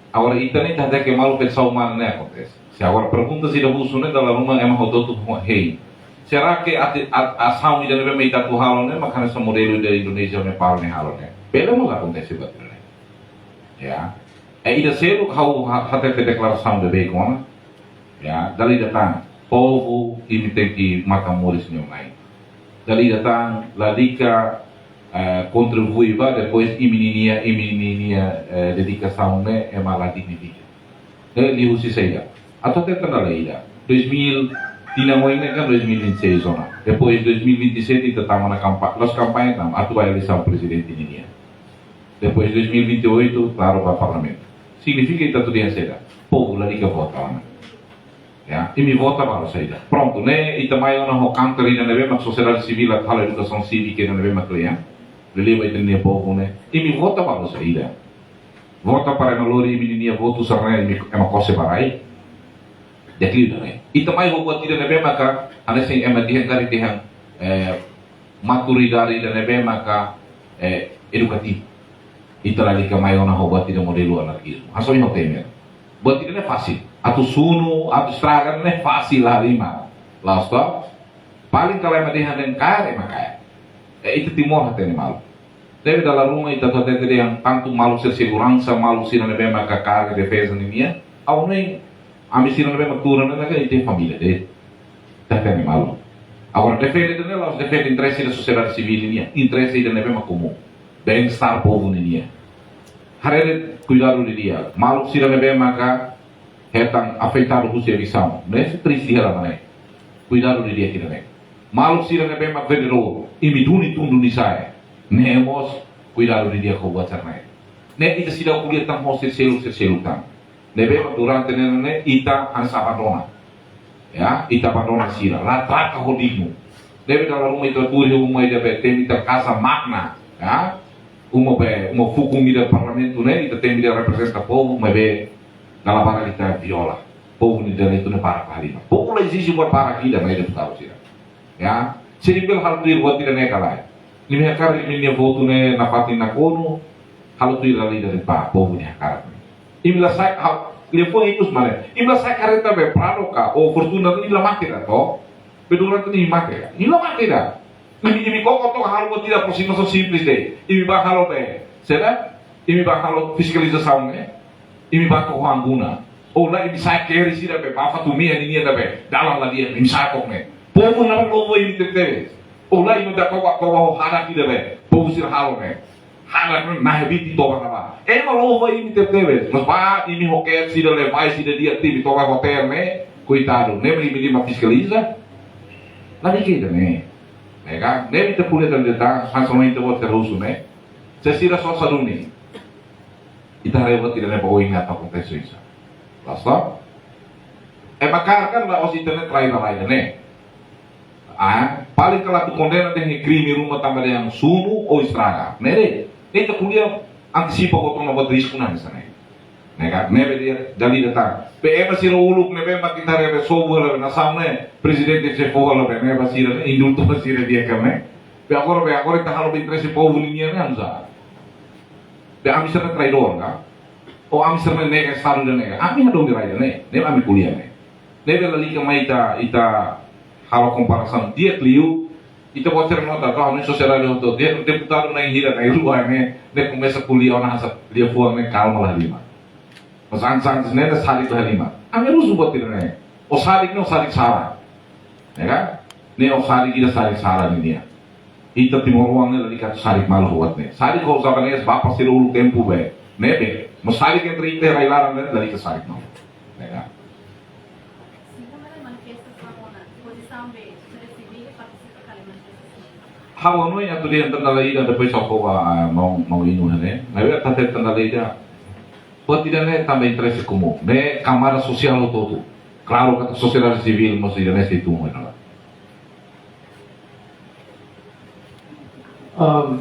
Agora, ita ne'e ita hateke malu fetisaun umanu ne'e akontese. Se agora pergunta sira husu ne'e dala ruma ema hotu-hotu hein. Será que ati-, a-, asaun ida ne'ebé mak ita atu halo ne'e mak hanesan modelu ida Indonézia ho Nepal ne'e halo ne'e? Bele mós akontese buat ne'e. Ya. E ida seluk ha'u ha-, hatete deklarasaun beibeik ona. Ya, dala ida tan, povu imi tenke matan moris nia na'in. Dala ida tan, lalika, eh, kontribui ba, depois imi ninia, imi ninia, eh, dedikasaun ne'e, ema la dignifika. Eh, liuhusi saida? Atu hatete tan dala ida. Dois mil, tinan oin ne'e kan dois mil e vinte e seis ona. Depois dois mil e vinte e sete ita tama ona kampa-, la'ós kampaña tan, atu ba eleisaun prezidente ninian. Depois dois mil e vinte e oito, klaru, ba parlamentu. Signifika ita atu dehan saida? Povu lalika vota ona. Ya, imi vota balu saida? Prontu, ne'e ita mai ona ho kantar ida ne'ebé mak sosiedade sivíl atu halo edukasaun sívika ida ne'ebé mak kle'an. Liuliu ba ita-nia povu ne'e. Imi vota balu saida? Vota para ema lori imi-nia votu sira-ne'e, imi, ema kose ba rai. Di'ak liu ida-ne'e. Ita mai ho buat ida ne'ebé maka, hanesan ema dehan karik dehan, eh, maturidade ida ne'ebé maka, eh, edukativu. Ita lalika mai ona ho buat ida modelu anarkizmu. Hanesan ohin ha'u hatete. Buat ida-ne'e fasil. Atu sunu, atu estraga ne'e fasil halimar. La'ós to? Paling kala ema dehan dehan kaer, ema kaer. Eh, ita Timor hatene malu. Deve dala ruma ita atu hatete dehan tantu maluk sira seguransa, maluk sira ne'ebé maka kaer defeza ninian. Ha'u hanoin, ami sira ne'ebé mak tuur ne'e kan ita família de'it. Ita hatene malu. Agora defende ida-ne'e la'ós defende interese da sosiedade sivíl ninian, interese ida ne'ebé mak komún. Bem-estar povu ninian. Haree de'it, kuidadu didi'ak. Maluk sira ne'ebé maka hetan afetadu husi evisaun. Ne'e sei triste hela mak ne'e. Kuidadu didi'ak ida-ne'e. Maluk sira ne'ebé mak vendedór, imi duni tun duni sa'e. Ne'e mós kuidadu didi'ak ho buat sira-ne'e. Ne'e ita seidauk ko'alia tan ho sira seluk, sira seluk tan. Ne'ebé mak durante ne'e ne'e ita hanesan abandona. Ya, ita abandona sira. La trata ho dignu. Ne'ebé dala ruma ita tuur iha uma ida be temi ita kaza magna. Ya, uma be, uma fukun ida parlamentu ne'e, ita temi ida reprezenta povu, maibé dala barak ita viola. Povu nia direitu ne'e barak halimar. Povu la ezije buat barak ida mai deputadu sira. Ya, sira bele halo tuir buat ida-ne'e ka lae. Imi hakarak imi-nia votu ne'e nafatin nakonu, halo tuir dala ida de'it ba povu nia hakarak. Imi la sa'e, ha, liafuan ikus mak ne'e. Imi la sa'e karreta be Prado ka, ou Fortuner, imi la mate ida to. Be durante ne'e imi mate ida. Imi la mate ida. Imi, imi koko to'o halo buat ida, aproximasaun simples de'it. Imi bá halo be. Saida? Imi bá halo fiskalizasaun ne'e. Imi bá to'o angguna. Ou lae imi sa'e keri sira be, bá fatu mean ninian ida be. Dalan la di'ak, imi sa'e to'o ne'e. Povu ne'e la'ós imi tebetebes. Ou lae imi bá to'o, to'o hadak ida be. Povu sira halo ne'e. Hadak ne'e, na'in-bitin toba ne'ebá. Ema la'ós imi tebetebes. Mas bá imi ho kep sira, levai sira di'ak tiha, toba hotel ne'e. Koitadu, ne'e mak imi dehan mak fiskaliza. Lalika ida-ne'e. Ne'e ka? Ne'e ita ko'alia tan de'it, hanesan ohin ita-boot sira husu ne'e. Se sira sosa duni. Ita haree buat ida-ne'e ba oin atu akontese oinsá. La'ós? Ema kaer kan la'ós ita-nia trai ba rai ne'e. Ah, paling kala atu kondena dehan krime ruma tanba dehan sunu ou estraga. Ne'e de'it. Ne'e ita ko'alia antisipa buat ona buat risku hanesan ne'e. Ne'e ka, ne'ebé dehan dala ida tan. Be ema sira uluk ne'ebé mak ita haree be sobu hela be nasaun ne'e, prezidente sei fó hela be ne'e ba sira ne'e, indultu ba sira di'ak ka ne'e. Be agora, be agora ita halo be interese povu ninian ne'e oinsá. Be ami sira traidór ka? Ou ami sira nega Estadu ida-ne'e ka? Ami hadomi rai ida-ne'e, ne'e ami ko'alia ne'e. Ne'ebé lalika mai ita, ita halo komparasaun di'ak liu, ita-boot sira nota, to'o ami sosiedade hotu, dehan deputadu na'in hira, na'in-rua ne'e, ne'e komesa ko'alia ona hanesan liafuan ne'e kalma la halimar. Mas antes, antes ne'e, ne'e sadik la halimar. Ami husu buat ida-ne'e. Ó sadik ne'e, ó sadik sala. Ya kan? Ne'e ó sadik ida, sadik sala ninian. Ita timoroan ne'e lalika atu sadik malu ho buat ne'e. Sadik ho Javanese, bapa sira uluk tempu be. Ne'ebé. Mas sadik entre ita rai laran ne'e, lalika sadik malu. Ya kan? Segunda manifestasaun ona, pozisaun be, sira sivíl partisipa kali manifestasaun. Ha'u hanoin atu dehan tan dala ida, depois ha'u fó ba, ah, maun, maun Inu ne'e. Maibé atu hatete tan dala ida. Buat ida-ne'e tanba interese komún. Ne'e kamada sosiál hotu-hotu. Klaru katak sosiedade sivíl mós ida-ne'e sei tun ona. Ahm,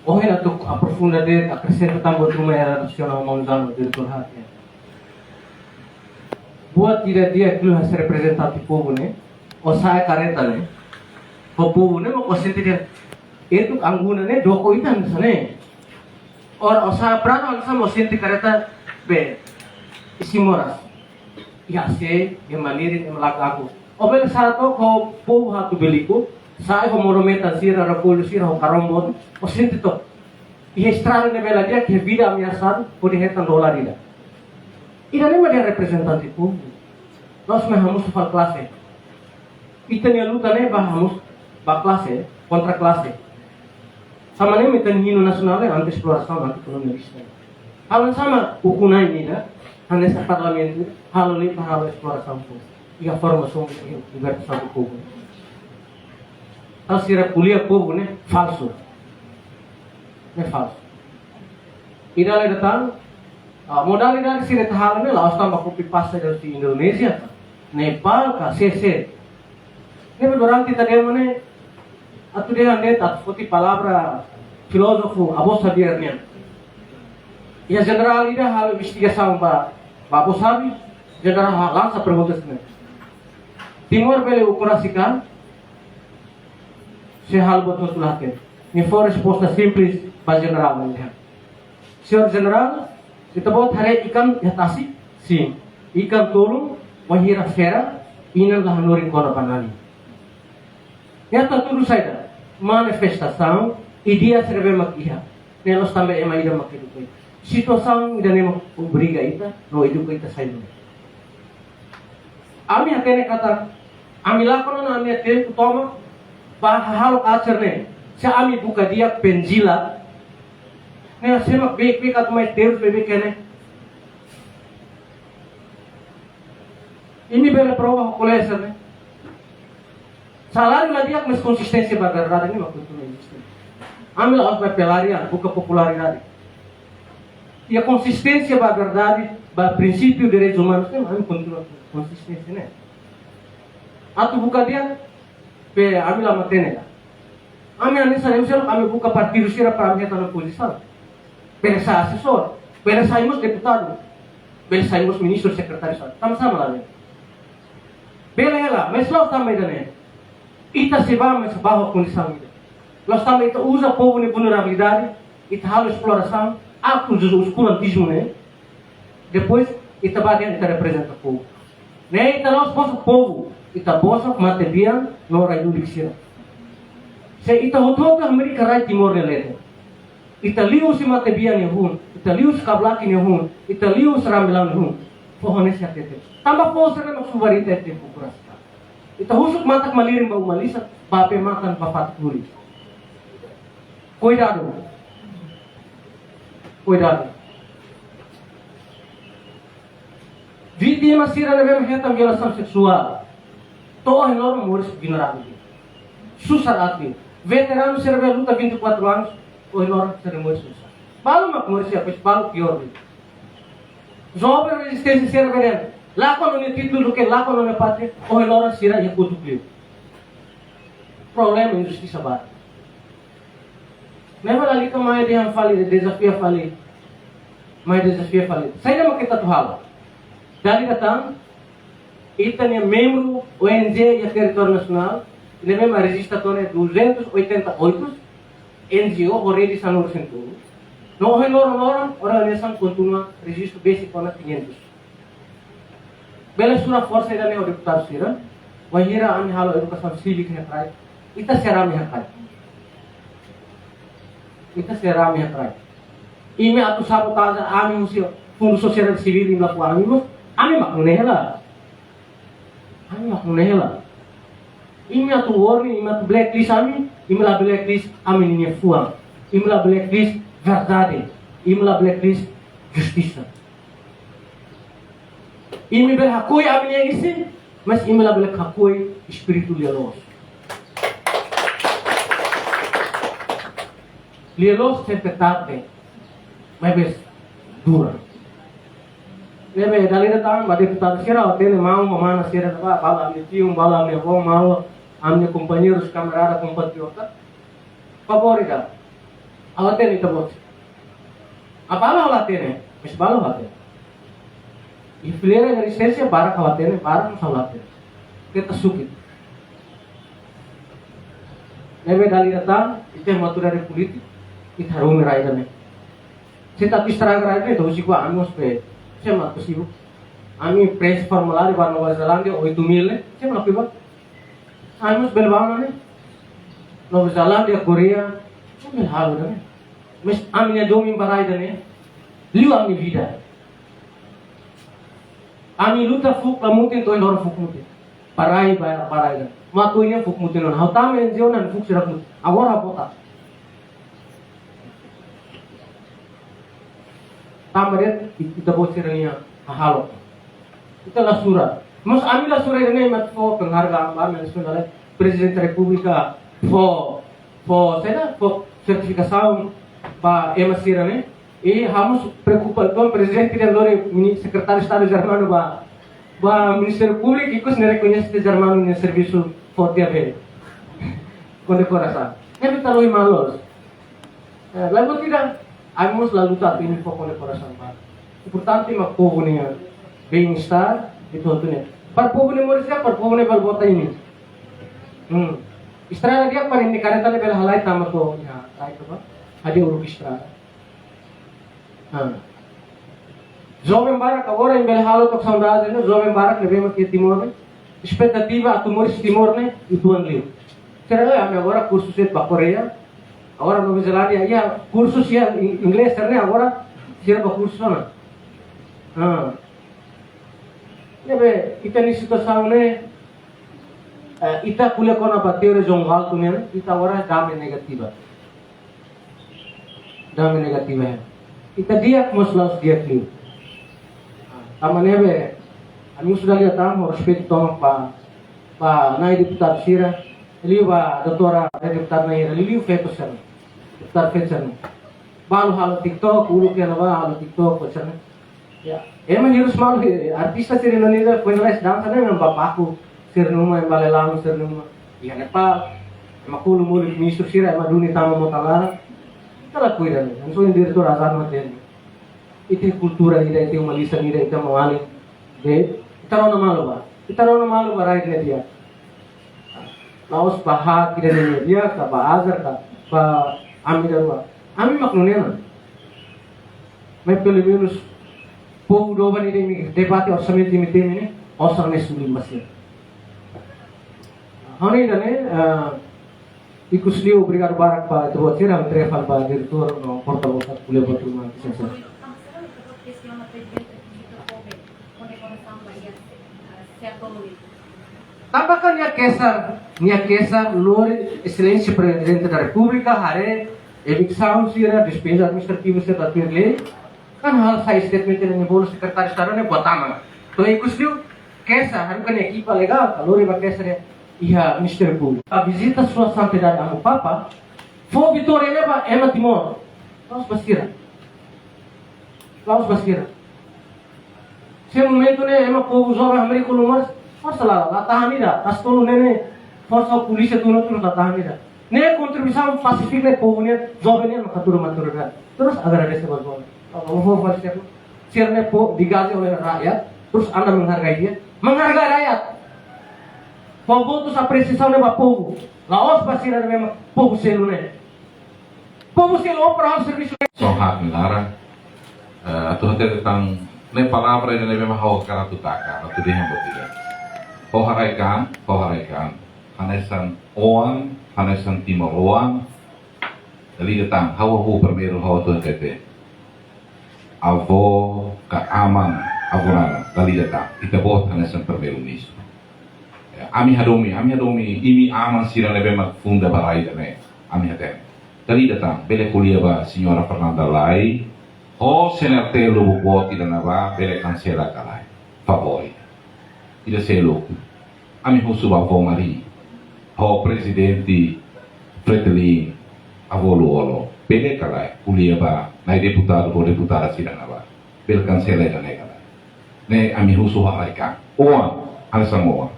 ohin atu aprofunda de'it, akresenta tan buat ruma iha razaun maun Zano, diretór hati. Buat ida di'ak liu hanesan reprezentante povu ne'e, ó sa'e karreta ne'e, ho povu ne'e mak ó sente dehan, etuk angguna ne'e doko ita hanesan ne'e. Ora ó sa'e Prado hanesan ó sente karreta be, isin moras. Iha se, iha manirin, iha malak aku. Ó bele sa'e to'ok ho povu Hatu Beliku, sa'e ho monumentu sira, rakollu sira, ho karombo, ó sente to'ok. Iha estrada ne'ebé la di'ak, iha vida ameasadu, hodi hetan dolar ida. Ida-ne'e mak dehan reprezentante públiku. La'ós mak hamosu fali klase. Ita-nia luta ne'e ba hamosu, ba klase, kontra klase. Sama ne'e mak ita-nia hinu nasionál ne'e anti-esplorasaun, anti-kolonialista. Halo hanesan ukun-na'in ida, hanesan parlamentu, halo liután halo esplorasaun povu. Iha formasaun, iha libertasaun do povu. Entaun sira ko'alia povu ne'e falsu. Ne'e falsu. Ida-ne'e dadaun, ah, modalidade sira ita halo ne'e la'ós tanba copy paste dari Indonézia, Nepál ka, sé, sé. Ne'ebé durante ita demo ne'e, atu dehan de'it, atu foti palavra filózofu Abbas Xavier nian. Iha jenerál ida halo investigasaun ba, ba Abbas Xavier, jenerál ha-, lansa pergunta sira-ne'e. Timor bele ukun rasik ka? Sé halo buat hotu la hatene. Nia fó resposta simples ba jenerál ne'e dehan: Señór Jenerál, ita-boot haree ikan iha tasi? Sin. Ikan tulun, wainhira fera, inan la hanorin kona ba nanin. Ita hatudu saida? Manifestasaun, ideia sira ne'ebé mak iha. Ne'e la'ós tanba ema ida mak eduka ita. Situasaun ida-ne'e mak obriga ita, no eduka ita sai duni. Ami hatene katak, ami lakon ona ami-nia tempu tomak ba hahalok aat sira-ne'e. Se ami buka di'ak penjila, ne'e sé mak beibeik atu mai terus beibeik ne'e. Imi bele prova ho kolega sira-ne'e. Saláriu la di'ak, mas konsisténsia ba verdade ne'e mak kontinua eziste. Ami la'ós ba pelarian, buka popularidade. Iha konsisténsia ba verdade, ba prinsípiu direitus umanus ne'e, ami kontinua konsisténsia ne'e. Atu buka di'ak, be ami la matenek. Ami hanesan M C, ami buka partidu sira para ami hetan pozisaun. Bele sai asesór, bele sai mós deputadu, bele sai mós ministru, sekretáriu Estadu. Sama-sama la bele. Bele hela, mas la'ós tanba ida-ne'e. Ita sei bá, mas bá ho kondisaun ida. La'ós tanba ita uza povu nia vulnerabilidade, ita halo esplorasaun, aktu jus oskurantizmu ne'e. Depois, ita bá dehan ita reprezenta povu. Ne'e ita la'ós bosok povu, ita bosok matebian no rai-lulik sira. Se ita hotu-hotu Amérika rai Timor nia leten. Ita liu husi matebian nia hun, ita liu husi kablaki nia hun, ita liu husi rambilaun nia hun. Foho ne'e sei hatete. Tanba foho sira-ne'e mak subar ita iha tempu ukun rasik ka. Ita husuk matak malirin ba uma lisan, ba pematan ba fatuk lulik. Kuidadu. Kuidadu. Vítima sira ne'ebé hetan violasaun seksuál. To'o ohin loron moris vulnerável. Susar aat. Veteranu sira ne'ebé luta vinte e quatro anos, ohin loron sira moris susar. Balu mak moris iha, pois balu piór. Joven rezisténsia sira ne'ebé lakon ó-nia títulu, lakon ó-nia pátria, ohin loron sira iha kotuk liu. Problema injustisa barak. Ne'ebé lalika mai dehan fali, dezafia fali. Mai dezafia fali. Saida mak ita atu halo? Dala ida tan, ita-nia membru O N G iha territóriu nasionál, ne'ebé mak rejista to'o ne'e duzentos e oitenta e oito, N G O ho rede sanulu resin tolu. No ohin loron-loron, organizasaun kontinua rejistu besik kona quinhentos. Bele sura forsa ida-ne'e ho deputadu sira, wainhira ami halo edukasaun sívika iha rai, ita sei rame iha rai. Ita sei rame iha rai. Imi atu sabotaje ami husi Fundu Sosiedade Sivíl, imi la fó ami mós, ami mak nune'e hela. Ami mak nune'e hela. Imi atu warning, imi atu blacklist ami, imi la blacklist ami-nia fuan. Imi la blacklist verdade. Imi la blacklist justisa. Imi bele hakoi ami-nia isin, mas imi la bele hakoi espíritu lia-loos. Lia-loos sempre tarde, maibé dura. Ne'ebé dala ida tan, ba deputadu sira, ha'u hatene maun, maun, mana sira, ba, balu ami-nia tiu, balu ami-nia avó, maun, ami-nia kompañeirus, kamarada, kompatriota. Favór ida. Ha'u hatene ita-boot. Ha'u balu ha'u la hatene, mas balu ha'u hatene. Iha fileira rezisténsia barak ha'u hatene, barak mós ha'u la hatene. Keta sukit. Ne'ebé dala ida tan, ita maturidade polítika, ita harumi rai ida-ne'e. Se ita atu estraga rai ida-ne'e, ita husik ba ami mós be, sé mak atu sibuk. Ami preenxe formuláriu ba Nova Zelándia, oito mil ne'e, sé mak atu ba. Ami mós bele bá ona ne'e. Nova Zelándia, Koreia, ami halo ida-ne'e. Mas ami-nia domin ba rai ida-ne'e, liu ami-nia vida. Ami luta fuuk la mutin, to'o agora fuuk mutin. Ba rai, ba, ba rai ida. Matu ini fuuk mutin ona. Ha'u tama N G O nian fuuk sira mutin. Agora bota. Tanba de'it, i-, ita-boot sira-nia hahalok. Ita la sura. Mas ami la sura ida-ne'e mak fó penghargaan ba ami, Prezidente Repúblika fó, fó, saida, fó sertifikasaun ba ema sira-ne'e. I ha'u mós preokupa, entaun Prezidente nia lori mini-, Sekretáriu Estadu Germano ba, ba Ministériu Públiku, ikus ne'e rekoñese Germano nia servisu fó tiha be kondekorasaun. Ne'e ita lori malu. Eh, la buat ida, ami mós la luta atu imi fó kondekorasaun ba. Importante mak povu nia bem-estar, itu hotu ne'e. Para povu nia moris di'ak, para povu ne'e bele vota imi. Hmm. Estrada di'ak para imi kareta ne'e bele halai tama to'o iha, ai, apa? Hadi'a uluk estrada. Ah. Joven barak agora imi bele halo took saudade ne'e, joven barak ne'ebé mak iha Timor ne'e. Espetativa atu moris Timor ne'e, uitoan liu. Sira, eh, ami agora kursu sira ba Koreia, agora Nova Zelándia, iha kursu sira in-, inglés sira-ne'e agora sira ba kursu ona. Ah. Ne'ebé, ita-nia situasaun ne'e, eh, ita ko'alia kona-ba teoria João Galtung ne'e, ita agora dame negativa. Dame negativa, eh. Ita di'ak mós la'ós di'ak liu. Tanba ne'ebé, ami sudah lihat, ami respeitu tomak ba, ba na'i deputadu sira, liu ba doutora deputada Naira, liu feto sira, deputadu feto sira. Balu halo TikTok, uluk iha ne'ebá halo TikTok, sira. Ya, ema hirus malu, eh, artista sira Indonézia, foin lalais dansa ne'e, ema bá baku sira-nia uma, ema bá lelanu sira-nia uma. Iha Nepal, ema kulu muli ministru sira, ema duni tama mota laran. Ita la kuida ne'e, hanesan ohin diretór Azan hatene. Ita kultura ida, ita uma lisan ida, ita maun-alin. Be, ita rona malu ba. Ita rona malu ba rai ne'e di'ak. La'ós ba hak ida-ne'e di'ak, ka ba azar, ka ba ami ida rua. Ami mak nune'e ona. Mas pelumenus povu doben ida imi debate orsamentu imi temi ne'e, osan ne'e suli ba sira. Ha'u-nia ida-ne'e, eh, ikus liu obrigadu barak ba ita-boot sira, ha'u entrega fali ba diretór no portavós atu ko'alia ba turma, lisensa. Tanba kan nia kesar, nia kesar lori Exelénsia Prezidente da Repúblika haree eviksaun sira, despeza administrativa sira tuir lei. Kan ha'u hasai statement ne'e bolu Sekretáriu Estadu ne'e buat tama. To'o ikus liu kesar, haruka nia ekipa legál, ka lori ba kesar iha Ministériu Públiku. Ba vizita Sua Santidade Amu Papa, fó vitória ne'e ba ema Timor. La'ós ba sira. La'ós ba sira. Se momentu ne'e ema povu joven hamriik ulun moris, forsa la, la tahan ida, kas tolu ne'e ne'e, forsa polísia tunu tunu la tahan ida. Ne'e kontribuisaun pasífiku ne'e povu ne'e, joven ne'e maka tuur maturidade. Terus agradese ba joven. Apa mau forsa sira? Sira ne'e po digaji oleh rakyat, terus Anda menghargai dia? Menghargai rakyat. Fó votus apresiasaun ne'e ba povu. La'ós ba sira ne'e mak povu selu ne'e. Povu selu opera halo servisu. Só hak nia laran, eh, atu hatete tan ne'e palavra ida ne'ebé mak ha'u hakarak atu taka, atu dehan buat ida. Ha'u haree an, ha'u haree an. Hanesan oan, hanesan timoroan. Dala ida tan, ha'u, ha'u primeiru ha'u atu hatete. Avó ka aman, avó Nana, dala ida tan. Ita-boot hanesan primeiru-ministru. Ya, ami hadomi, ami hadomi, imi aman sira ne'ebé mak funda ba rai ida-ne'e, ami hatene. Dala ida tan, bele ko'alia ba Señora Fernanda Lay, ho C N R T Lobo Boot ida-ne'ebá, bele kansela ka lae. Favór ida. Ida seluk. Ami husu ba avó Mari, ho Prezidente Fretilin, avó Lú-Olo, bele ka lae, ko'alia ba na'i deputadu ho deputada sira-ne'ebá, bele kansela ida-ne'e ka lae. Ne'e ami husu ha'u-nia oan, hanesan oan.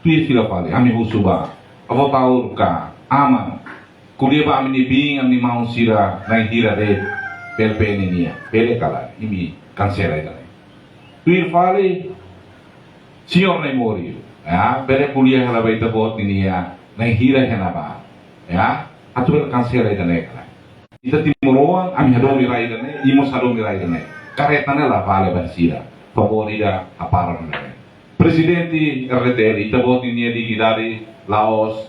Tuir fila fali, ami husu ba avó Taur ka aman, ko'alia ba ami-nia biin, ami-nia maun sira na'in hira de'it, P L P nian, bele ka lae, imi kansela ida-ne'e. Tuir fali, Señór Na'i Mori, ya, bele ko'alia hela ba ita-boot ninia na'in hira iha ne'ebá, ya, atu bele kansela ida-ne'e ka lae. Ita timoroan, ami hadomi rai ida-ne'e, imi mós hadomi rai ida-ne'e. Kareta ne'e la vale ba sira. Favór ida hapara ida-ne'e. Prezidente R D T L, ita-boot ninia dignidade la'ós